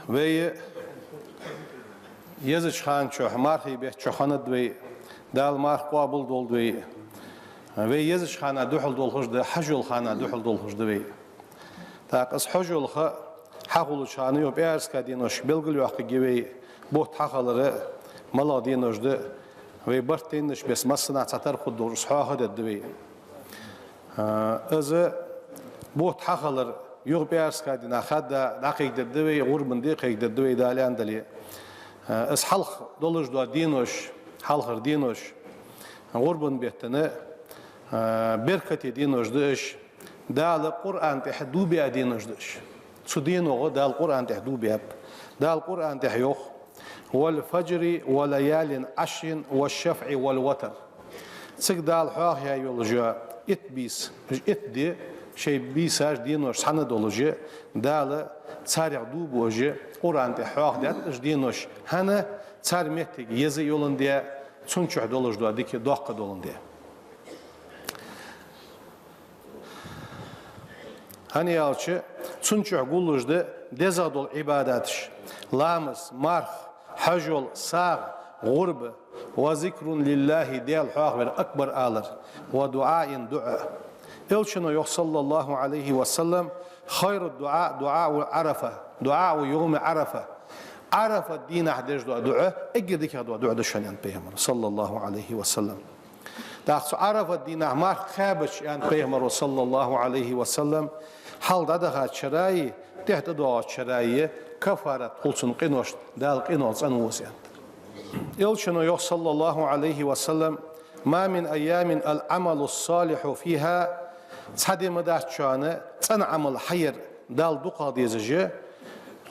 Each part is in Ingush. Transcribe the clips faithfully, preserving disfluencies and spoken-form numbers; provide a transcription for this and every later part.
Вай езача хана чухь, мархий бетта чухь хиннад вай, Дала марха къоабал долда вай. Вай езача хана духьал долхаш да, хьажол хана духьал долхаш да вай. ТӀаккха из хьажол ха хьахулача хана юха пӀаьраска денош белгалйоаккхаргья вай, бутт хьахилара, малагӀа денош да, вай барт тайннача беса массанахьа цхьатарра хургдолаш из хьоахадергда вай. А, из бутт хьахилар юха пӀаьраска дийнахьа хадда дӀакхайкадергда вай, гӀурбан ди кхайкадергда вай, Дала аьнна дале. А, из хьалха долаш дола денош, хьалхара денош, гӀурбан бетта, а, беркате денош да уж, Дала Къуръан тӀа дув биа денош да уж. Цу деногӀа Дала Къуръан тӀа дув биаб. Дала Къуръан тӀа йоах: «والفجر وليال عشر والشفع والوتر». Цига Дала хьоахаяь йола уж итт бийса, уж итт ди, шоай бийсаш, денош цхьана долаш, Дала царех дув бу уж, Къуръан тӀа хьоахадаьд уж денош, хӀана, цар моттиг еза йоландаь, цун чухь долаш дола дика доккха доландаь. ХӀана аьлча, цун чухь гуллуш да дезагӀа дола Ӏибадаташ: ламаз, марха, хьажол, сагӀа, гӀурба, وذكر لله, Даьла хьоахавар, акбар алар, ودعاء, дуӀа. Элчано йоах, صلى الله عليه وسلم: «خير الدعاء دعاء عرفة، دعاء يوم عرفة». Ӏарафат дийнахьа деш дола дуӀа эггара дикагӀа дола дуӀа да шоана, аьннад пайхамара, صلى الله عليه وسلم. ТӀаккха цу Ӏарафат дийнахьа марха кхаьбача, аьннад пайхамара, صلى الله عليه وسلم, хьалха дӀадахачареи тӀехьа тӀадоагӀачареи каффарат хул цун къиношта, Дала къинойх цӀенву из, аьннад. Элчано йоах, صلى الله عليه وسلم: «ما من أيام العمل الصالح فيها», цхьа ди ма дац шоана цӀена Ӏамал хьаяр Далла дукхагӀа дезаш,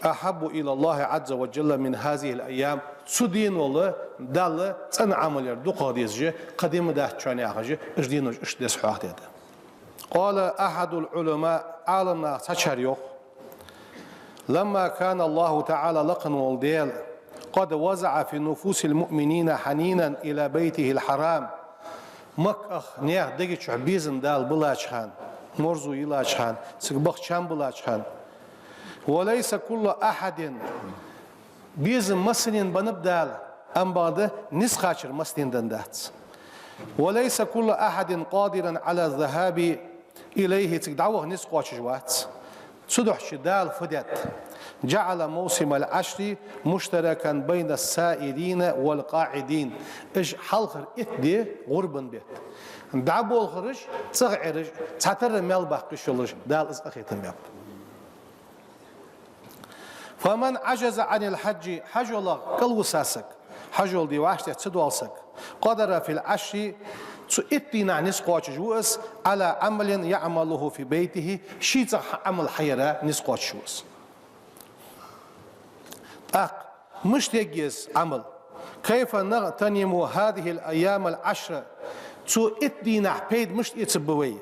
«أحب إلى الله عز وجل من هذه الأيام», цу денал Далла цӀена Ӏамал яр дукхагӀа дезаш кхы ди ма дац шоана яхаш, уж денош иштта деза хьоахадаьд. قال أحد العلماء, Ӏаламнаха цхьачар йоах: «لما كان الله تعالى», лакха вола Даьла, «قد وضع في نفوس المؤمنين حنينا إلى بيته الحرام», Макках наьха дега чухь безам Дала биллача хана, марзо йиллача хана, цига баха чам биллача хана. «وليس كل أحد», безам массанена беннаб Дала, амма бакъда низ кхачар массанена деннадац. «وليس كل أحد قادرا على الذهاب إليه», цига дӀаваха низ кхоачаш вац. Цудухьа Дала фу даьд: «جعل موسم العشر مشتركا بين السائرين والقاعدين». Уж хьалхара итт ди, гӀурбан бетта, дӀаболхараш, цӀагӀа Ӏераш, цхьатарра маьл баккха йиш йолаш, Дала из къахетам баьб. «فمن عجز عن الحج», хьажолах кӀалвиса саг, хьажол де вӀаштӀехьа ца доал саг, «قدر في العشر», цу итт дийнахьа низ кхоачаш ва из, «على عمل يعمله في بيته», ший цӀагӀа Ӏамал хьаяра низ кхоачаш ва из. ТӀаккха мишта ергья из Ӏамал? «كيف نغتنم هذه الأيام العشر», цу итт дийнахьа пайда мишта эцаргба вай?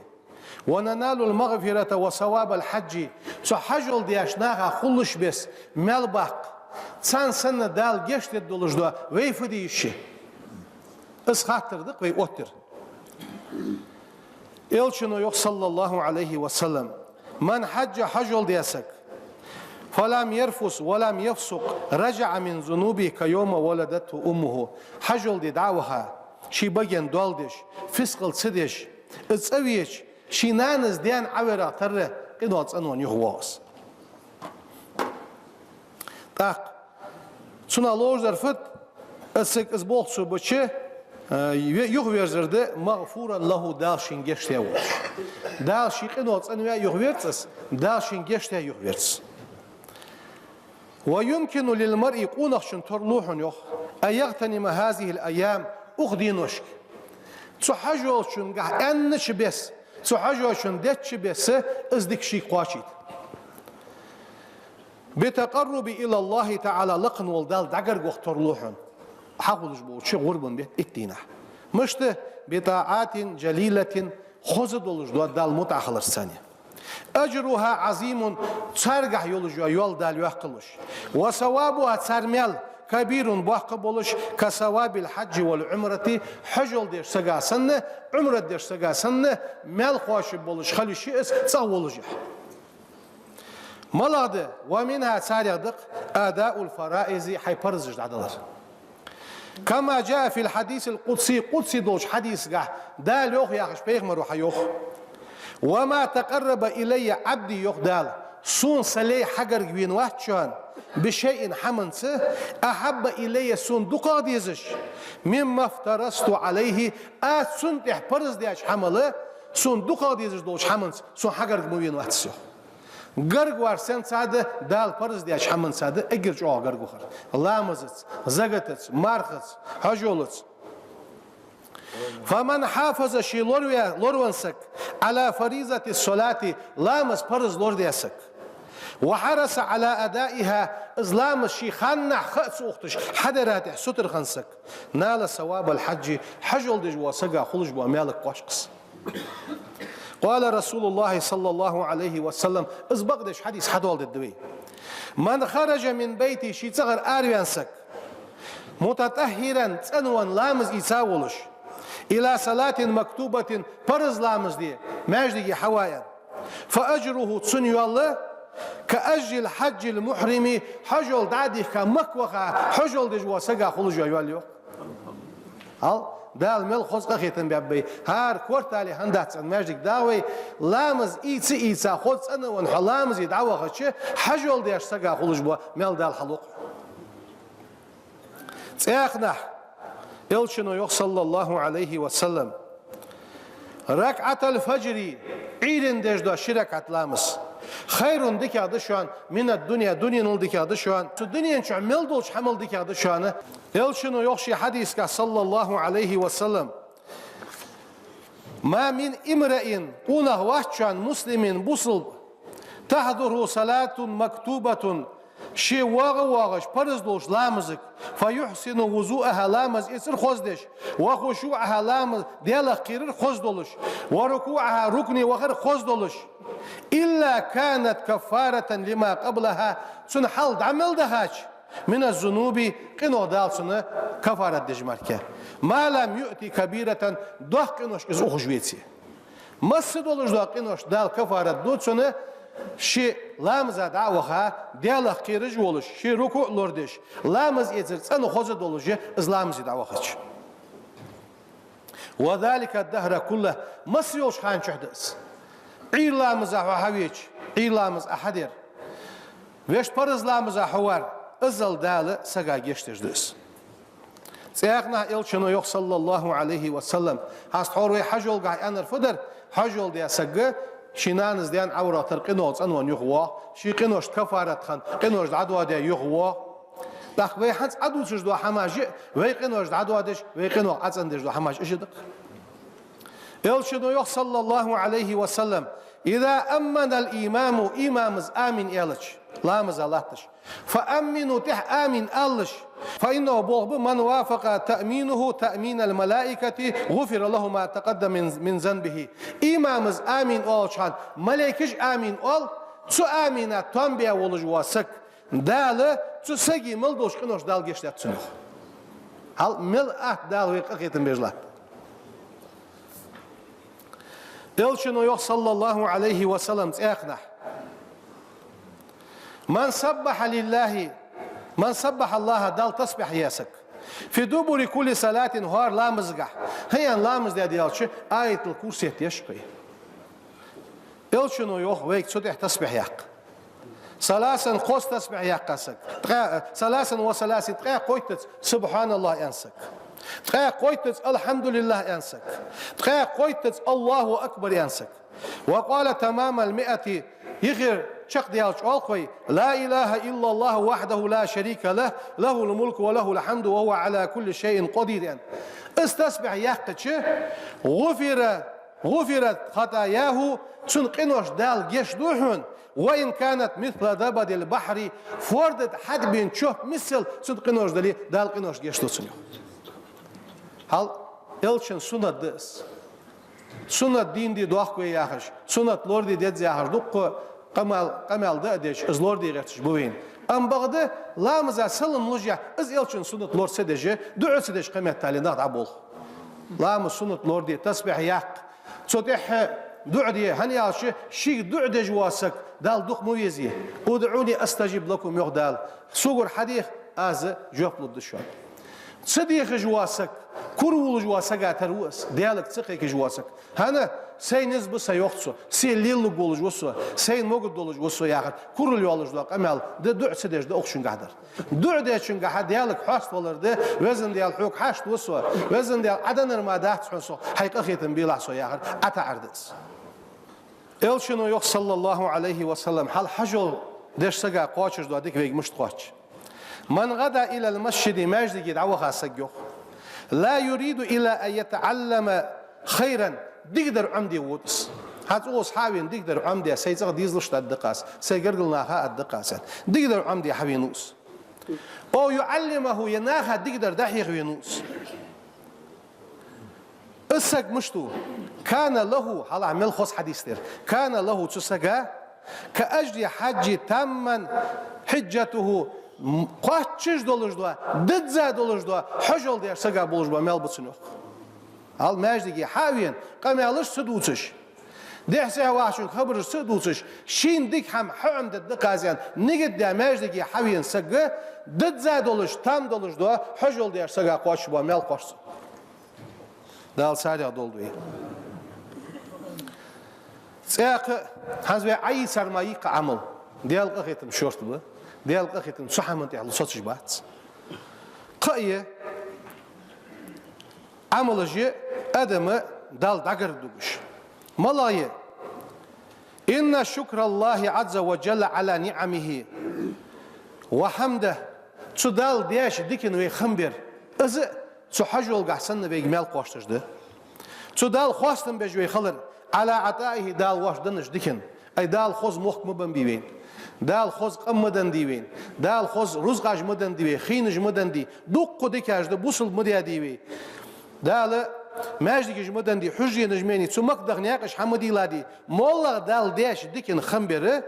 «وننال المغفرة وثواب الحج», цу хьажол деш наха хулаш бес маьл баккха, царна санна Дала гешт дергдолаш дола вай фу де йиш я? Из хаттар да-кх вай оттар. Элчано йоах, صلى الله عليه وسلم: «من حج», хьажол даь саг, «فلم يرفث ولم يفسق رجع من ذنوبه كيوم ولدته أمه». Хьажол де дӀа а ваха, ший баген доал деш, фискъал ца деш, из цӀавеча, ший нанас даьнна Ӏаверах тарра къинойх цӀенвенна юхавоагӀа из. ТӀаккха цунах ловзар фуд? Из саг из болх ца бича, э, ве-, юхаверзар да «مغفورا له», Дала шийна гешт даь волаш. Дала ший къинойх цӀенваь юхаверз из, Дала шийна гешт даь юхаверз из. «ويمكن للمرء», къонахчун тарлу хьона, йоах, «أن يغتنم هذه الأيام», укх деношка. Цу хьажолчунгахь аьннача беса, цу хьажолчун деча беса из дика шийга кхоачийта. «بالتقرب إلى الله تعالى», лакха вола Далла дӀагарга ваха тарлу хьона хьахулаш болча гӀурбан бетта итт дийнахьа. Мишта? «بطاعة جليلة», хоза долаш дола Далла мутӀахьа хиларца. «أجرها عظيم», царгахь йолаш йола йоал Дала йоаккхалуш. «وثوابها», цар маьл, «كبير», боккха болаш, «كثواب الحج والعمرة», хьажол деш сага санна, Ӏумрат деш сага санна, маьл кхоачаш болаш хила йиш я из цӀагӀа воллашехь. МалагӀа да? ومنها, царех да-кх, أداء الفرائض, хьай парзаш дӀадалар. كما جاء في الحديث القدسي, къудси долча хьадисагахь Дала йоах яхаш пайхамаро хьайоах: وما تقرب إلي عبدي, йоах Дала, сона са лай хьагарга вена вац шоана, بشيء, хӀаманца, أحب إلي, сона дукхагӀа дезаш, مما افترضت عليه, аз цунна тӀа парз даьча хӀамал, сона дукхагӀа дезаш долча хӀаманца сона хьагарга ма вена вац из, йоах. Гарга вар сенца да? Дала парз даьча хӀаманца да эггара чӀоагӀа гарга вахар: ламазаца, закатаца, мархаца, хьажолаца. فمن حافظ, ше лорве-, лорвенна саг, على فريضة الصلاة, ламаз парз лорадаь саг, وحرص على أدائها, из ламаз ший ханнахьа ха а ца ухийташ хьадара тӀехь сутара хинна саг, نال ثواب الحج, хьажол деш волча сага хулаш бола маьл кхоачаш да из. قال رسول الله صلى الله عليه وسلم, из бакъдеш хьадис хьадоаладергда вай: من خرج من بيته, ший цӀагӀара араваьнна саг, متطهرا, цӀенвенна, ламаз ийца волаш, إلى صلاة مكتوبة, парз ламаз де маьждиге хьаваьнна, فأجره, цун йоал, كأجر الحاج المحرم, хьажол дӀа а дихка Макка ваха хьажол деш волча сага хулаш йола йоал, йоах. Хьал, Дала мел хоза къахетам баьб вай. ХӀара кортале хӀана дац цӀена маьждиг дагӀа вай, ламаз ийца, ийца, хоза цӀенвенна хьо ламазе дӀавахача, хьажол деш сага хулаш бола маьл Дала хьалу-кх. ЦӀаькханахьа, Элчано йоах, صلى الله عليه وسلم, ركعتا الفجر, Ӏуйранна деш дола ши ракаӀат ламаз, خير, дикагӀа да шоана, من الدنيا, дуненал дикагӀа да шоана, цу дунен чу мел долча хӀамал дикагӀа да шоана. Элчано йоах ший хьадисагахь, صلى الله عليه وسلم: ما من امرئ, къонах вац шоана, مسلم, бусалба, تحضره صلاة مكتوبة, ше воагӀа воагӀаш парз долча ламазага, فيحسن وضوءها, ламаз эцар хоза деш, وخشوعها, ламаз Даьлах кхерар хоза долаш, وركوعها, рукуӀе вахар хоза долаш, إلا كانت كفارة لما قبلها, цун хьал дӀа мел дахача, من الذنوب, къинох Дала цунна кафарат деш мара, ما لم يأت كبيرة, доккха къиношка из ухаш веце. Масса долаш дола къинош Дала кафарат ду цунна, ше ламаза дӀа а ваха, Даьлах кхераш а волаш, ше рукуӀ лорадеш, ламаз эцар цӀена хоза долаш я из ламазе дӀавахача. وذلك الدهر كله, масса йолча хана чухь да из. Ӏуйра ламаза хьо хьавеча, Ӏуйра ламаз Ӏа хьадер, вешта парз ламаза хьо вар, иззал Дала сага гешт деш да из. ЦӀаькханахьа Элчано йоах, صلى الله عليه وسلم, хӀанз тхьовра вай хьажолгахь аьннар фу дар? Хьажол даь саг ший нанас даьнна Ӏовратара къинойх цӀенвенна юхавоагӀа, ший къиношта кафарат хинна, къинош дӀадоаде юхавоагӀа. ТӀаккха вай хӀанз Ӏодувцаш дола хӀамаш а, вай къинош дӀадоадеш, вай къинойх Ӏоцӏендеш дола хӀамаш а уж да-кх. Элчано йоах, صلى الله عليه وسلم: إذا أمن الإمام, имамас амин аьлча, ламаза латташ, فأمنوا, тӀехьа амин алалаш, فإنه, болх ба, من وافق تأمينه تأمين الملائكة غفر له ما تقدم من, من ذنبه. Имамас амин оалача хана малейкаш а амин оал, цу амина тоам бе волаш вола саг, Дала цу сага мел долча къиношта Дала гешт даьд цунна, йоах. Хьал мел атта Дала вайх къахетам беш латт. Элчано йоах, صلى الله عليه وسلم, цӀаькханахьа: من سبح لله, من سبح الله, Далла тасбихь яь саг, في دبر كل صلاة, хӀара ламазагахь, хӀаьта ламаз даь даьлча, Аятул-Курси етташ кхы. Элчано йоах вайга цу тӀехьа тасбихь яккха. ثلاثا, кхозза тасбихь яккха саг. Ткъаь, ثلاثا وثلاثين, ткъаь кхойттаза سبحان الله аьнна саг. Ткъаь кхойттаза الحمد لله аьнна саг. Ткъаь кхойттаза الله أكبر аьнна саг. وقال تمام المائة, юхера чакхдаьлча оал-кх вай: لا إله إلا الله وحده لا شريك له، له الملك وله الحمد وهو على كل شيء قدير аьнна. Из тасбихь яьккхача, غفر غفرت خطاياه, цун къиношта Дала гешт ду хьона, وإن كانت مثل زبد البحر, форда тӀа хьатӀабена чоп миссел цун къинош дале, Дала къиношта гешт ду цунна, йоах. Хьал, Элчан суннат да из. Суннат дийна де дохк вай яхаш, суннат лораде деза яхаш, дуккха къамаьл, къамаьл да а деш, из лораде гӀерташ ба вайна. Амма бакъда, ламаза салам луш яхь, из Элчан суннат лора ца деш, дуӀа ца деш кхы меттел нах дӀаболх. Ламаз суннат лораде, тасбихь яккха. Цу тӀехьа ДуӀа де, хӀана аьлча, шийга дуӀа деш вола саг Далла дукха ма везе. «ادعوني أستجب لكم», йоах Дала. Согара хьадеха, аз жоп лургда шоана. Ца дехаш вола саг, кура волаш вола сага тара ва из, Даьлага ца кхайкаш вола саг. ХӀана? Сай низ ба са, йоах цо, сел лелалургволаш ва со, сайна могаргдолаш ва со яхар, курал йоаллаш дола къамаьл да, дуӀа ца деш да укх шунгахь дар. ДуӀа дечунгахьа Даьлага хьаставалар да: «Везан Даьла, хьога хьашт ва со, Везан Даьла, Ӏа деннар мара дац хьона сох, хьай къахетам белахь со», яхар Ӏа таӀар да из. Элчано йоах, صلى الله عليه وسلم, хьал хьажол деш сага кхоачаш дола дика вайга мишта кхоач: «من غدا إلى المسجد», маьждиге дӀаваха саг, йоах, «لا يريد إلا أن يتعلم خيرا», дикадар Ӏомаде вода из. ХӀанз цу ос хьа а вена, дикадар Ӏомаде, сай цӀагӀа дезалашта аргда-кх аз, сай гаргара наха аргда-кх аз, аьнна, дикадар Ӏомаде хьавена ва из. «أو يعلمه», е наха дикадар дӀахьеха вена ва из. Из саг мишта ва? «كان له», хьалха мел хоза хьадис да ер, «كان له», цу сага, «كأجر حاج تام حجته», м, кхоачаш долаш дола, дизза долаш дола хьажол деш сага болаш бола маьл ба цун, йоах. Хьал маьждиге хьа а вена, къамаьлаш ца дувцаш, дехьа-сехьа вахачунга хабараш ца а дувцаш, шийна дика хӀама хьаӀомадергда-кх аз аьнна, нигат даь маьждиге хьавена саг, дизза долаш, там долаш дола хьажол деш сага кхоачаш бола маьл кхоач цун. Дала царех долда вай. ЦӀаькха, хӀанз вай Ӏайийцар мара йий кхы Ӏамал? Даьла къахетам шортта ба. Даьла къахетам цу хӀаман тӀехьа лу соцаш бац. Кхы а я Ӏамалаш, адам Далла дӀагарга дугаш. МалагӀа я? «إن شكر الله عز وجل على نعمه وحمده». Цу Дала деча дикана вай хам бер, из а цу хьажолгахь санна вайга маьл кхоачаш да. Цу Далла хоастам беш вай хилар, «على عطائه», Дала вайна деннача дикана. Ай, Дала хоза мохк ма беннабий вайна, Дала хоза къам ма деннадий вайна, Дала хоза рузкъаш ма деннадий вайна, хинаш ма деннадий, дуккха дикаш да, бусалба ма даьдий вай. Дала маьждигаш ма деннадий, хьужаренаш ма еннадий, цу Макка даха наькъаш хьа ма дийладий, моллагӀа Дала деча дикана хам бер,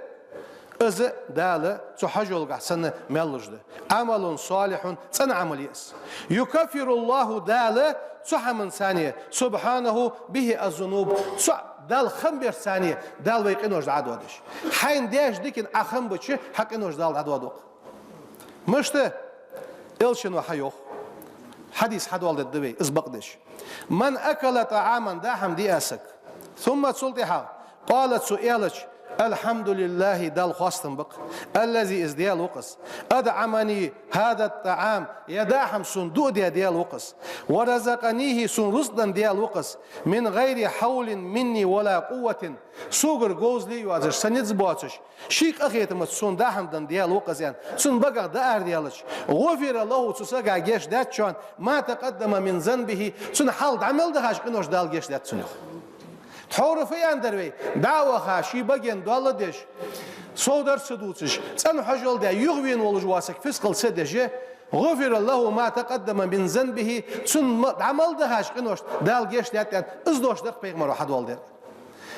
из Дала цу хьажолгахь санна маьл луш да. «عمل صالح», цӀена Ӏамал я из. «يكفر الله», Дала цу хӀаман санна, «سبحانه به الذنوب», цу Далла хам беш санна Дала вай къинош дӀадоадеш. Хьайна деча дикана Ӏа хам бича, хьа къинош Дала дӀадоаду-кх. Мишта? Элчано хьайоах. Хьадис хьадоаладергда вай из бакъдеш. «من أكل طعاما», даа хӀама диа саг, «ثم», цул тӀехьагӀа, «قال», цо аьлча: «الحمد لله», Далла хоастам ба-кх, «الذي», из Даьла ва-кх из, «أطعمني هذا الطعام», ер даа хӀама сона дуа даь Даьла ва-кх из, «ورزقنيه», сона рузкъа денна Даьла ва-кх из, «من غير حول مني ولا قوة», согара говзал а йоацаш, са низ боацаш, ший къахетамца сона даа хӀама денна Даьла ва-кх из аьнна, цун багах дӀаарадаьлча, «غفر له», цу сага гешт даьд шоана, «ما تقدم من ذنبه», цун хьалха дӀа мел дахача къинош Дала гешт даьд цунна, йоах. Тхьовра фу аьннадар вай? ДӀа а ваха, ший баген доал а деш, совдар ца дувцаш, цӀена хьажол даь, юхавена волаш вола саг фискъал ца деш, «غفر له ما تقدم من ذنبه», цун ма-, дӀа мел дахача къиношта Дала гешт даьд аьнна, из дош да-кх пайхамаро хьадоаладаьр.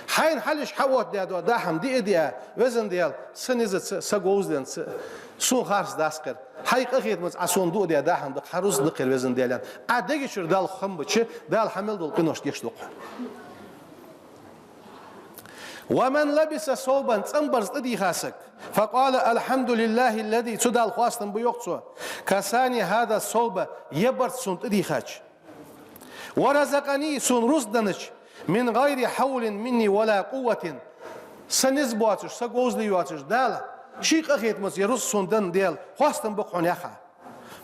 Хьайна хьалхашка хьаоттадаь дола даа хӀама диа а диа, «Везан Даьла, са низаца, са говзаленца сона харц дац-кх ер. Хьай къахетамца Ӏа сона дуа даь даа хӀама да-кх, хьа рузкъа да-кх ер, Везан Даьла», аьнна, Ӏа дега чура Далла хам бича, Дала хьа мел дола къиношта гешт ду-кх хьона. «ومن لبس ثوبا», цӀена барзкъа тӀадийха саг, «فقال: الحمد لله الذي», цу Далла хоастам ба, йоах цо, «كساني هذا الثوب», ер барзкъа сона тӀадийхача, «ورزقني», сона рузкъа деннача, «من غير حول مني ولا قوة», са низ боацаш, са говзал а йоацаш, Дала ший къахетамца ер рузкъа сона денна Даьла хоастам ба-кх хьона, яхаш.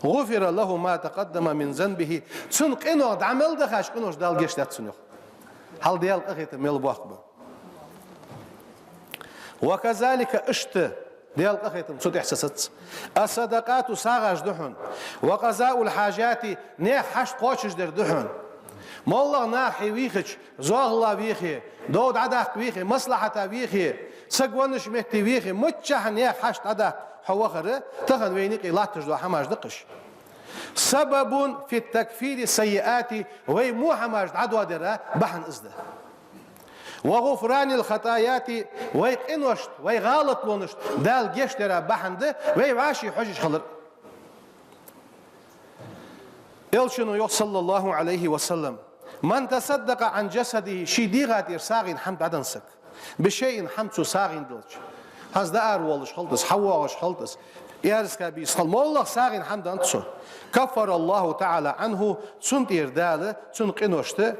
«غفر له ما تقدم من ذنبه», цун къиношта, дӀа мел дахача къиношта Дала гешт даьд цунна, йоах. Хьал Даьла къахетам мел боккха ба. «وكذلك», иштта, Даьла къахетам цу тӀехьа ца сац. «الصدقات», сагӀаш да хьона, «وقضاء الحاجات», наьха хьашт кхоачашдар да хьона. МоллагӀа наха хье вийхача, зоахалла вехе, дов дӀадаккха вехе, маслахьата вехе, саг веннача метте вехе, миччахьа наьха хьашт дӀадаккха хьо вахар, тахан вайна юкъе латташ дола хӀамаш да-кх уж. «سبب في تكفير السيئات», вай во хӀамаш дӀадоадара бахьан из да. «وغفران الخطايا», вай къиношта, вай гӀалатлонашта Дала гешт дара бахьан да вай вӀаши хьожаш хилар. Элчано йоах, صلى الله عليه وسلم: من تصدق عن جسده, ший дегӀа тӀера сагӀийна хӀама дӀаденна саг. بشيء, хӀама цо сагӀийна делча. ХӀанз дӀааравоалаш хилда из, хьавоагӀаш хилда из, аьрска бийса хилда, моллагӀа сагӀийна хӀама денна цо. كفر الله تعالى عنه, цунна тӀера Дала цун къиношта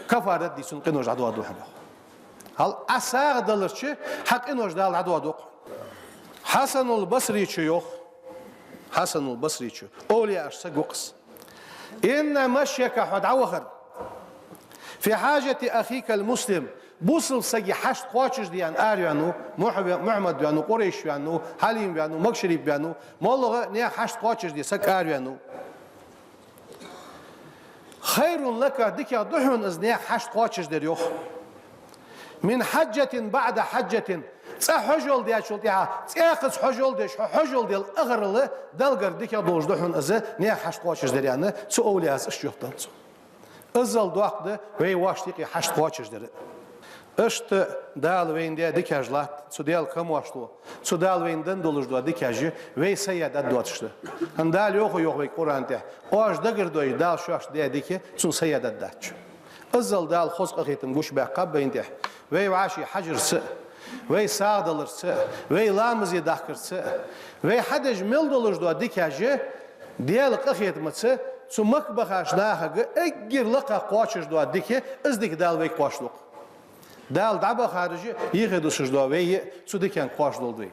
кафарат дий, цун къинош дӀадоаду хьона. ХӀанз Ӏа сагӀа даларца хьа къинош Дала дӀадоаду-кх. Хьасанул Басрийчо йоах. Хьасанул Басрийчо. Овлияашта саг ва-кх из. إن مشيك, хьо дӀавахар, في حاجة أخيك المسلم, бусалба сага хьашт кхоачашде аьнна араваьннав, Мухьа-, Мухьаммад ваьннав, Къурайш ваьннав, Хьалим ваьннав, Макшарип ваьннав, моллагӀа наьха хьашт кхоачашде саг араваьннав. خير لك, дикагӀа да хьона из наьха хьашт кхоачашдар, йоах. من حجة بعد حجة, цкъа хьажол дечул тӀехьагӀа цхьаькхаза хьажол деш, хьо хьажол дел ахарла Даллагара дикагӀа долаш да хьона из наьха хьашт кхоачашдар, аьнна, цу овлияс иштта жоп деннад цо. Иззал доккха да вай воашта юкъе хьашт кхоачашдар. Иштта Дала вайна даь дикаш латт, цу Даьла камоаршал, цу Дала вайна денна долаш дола дикаш вай саедар доацаш да. ХӀана Дала йоах, йоах вайга Къуръан тӀа: оаш дагардойя Дала шоашта даь дика, цунна саедар дац. Иззал Дала хоза къахетам гучабаьккхаб вайна тӀа. Вай вӀаший хьажарца а, вай сагӀа даларца а, вай ламазе дахкарца а, вай хьадеш мел долаш дола дикаш Даьла къахетамца цу Макка бахача нахага эггара лакхагӀа кхоачаш дола дика, из дика Дала вайга кхоачашду-кх. Дала дӀабахараш а, йихе дусаш дола вай а цу диканга кхоачашдолда вай.